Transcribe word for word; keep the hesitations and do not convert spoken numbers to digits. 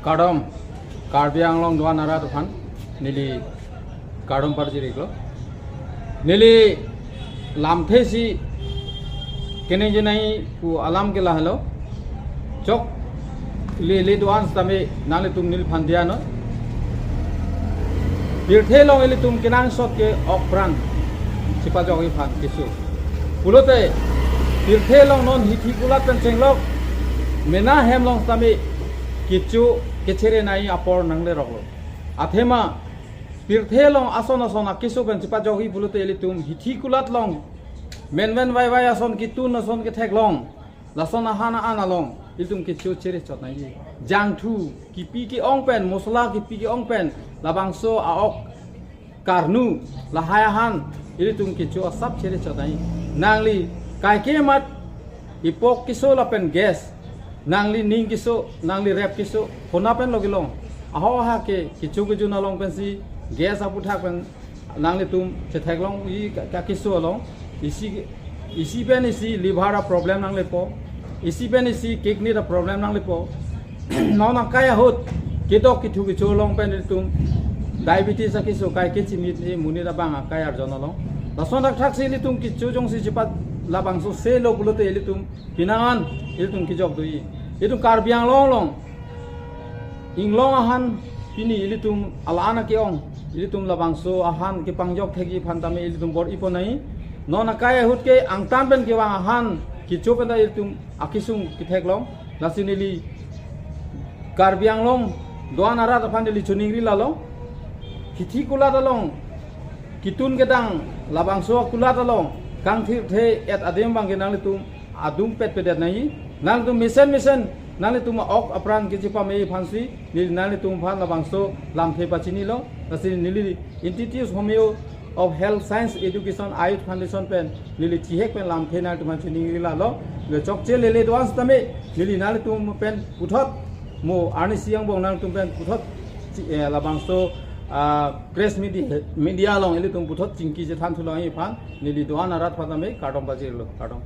Kardom, Karbi Anglong do-an arat aphan neli kardom parjiriklo. Neli lamthe si keningje nangji pu alam ke lahelo. Chok lele do-an sitame nanglitum neliphan diya non. Pirthe along ilitum kenangsot ke ok pran chepajokji aphan keso. Pulote pirthe along non hithi kulat pen chenglok mena hem along sitame kecho kechere nangji apor nangleroklo. Athema pirthe along ason ason akeso pen chepajokji pulote ilitum hithi kulat along menven vaivai ason ketun ason ketheklong, lason ahan an along ilitum kecho chere chot nangji. Jangthu kipi ke-ong pen, mosola kipi ke-ong pen, labangso a-ok karnu lahai ahan ilitum kecho asap chere chot nangji. Nangli kaike mat ipok keso lapen gas, nangli ning keso, nangli rep keso, hona pen lo kelong. Ahok ahak ke kecho kejun along pensi gas aputhak pen nanglitum chetheklongji ka, ka keso along. Isi, isi pen isi liver a-problem nanglepo, isi pen isi kidney a-problem nanglepo. Non akai ahut kedok kethu kecho along pen ilitum diabetes akeso kaike chimit e monit abang akai arjon along. Lason thakthak si ilitum kecho jongsi chepat labangso selo pulote ilitum penang an ilitum kejok doji. Ilitum Karbi Anglong along inglong ahan pini ilitum alan ake-ong, ilitum labangso ahan kepangjok thekji aphan tame ilitum bor-ipon nangji. Non akai ahut ke angtan pen kevang ahan kecho pen ta ilitum akesung ketheklong. Lasi neli Karbi Anglong do-an arat aphan neli choningri lalo. Hithi kulat along, ketun kedang labangso kulat along kangthirthe-et adim abang ke nanglitum adung petpedet nangji. Nanglitum mesen mesen nanglitum a-ok apran kechepame aphansi neli nanglitum aphan labangso lamthe pachinilo. Lasi neli Institute Homeo of Health Science Education Ayush Foundation pen neli chihek pen lamthe nanglitum aphan chiningri lalo. Le chokche lele do-an sitame neli nanglitum pen puthot mo arnisi angbong nanglitum pen puthot chi-, eh, labangso, ah, press media, media along ilitum puthot chingki chethan thulongji aphan neli do-an arat aphan tame kardom pajirlo, kardom.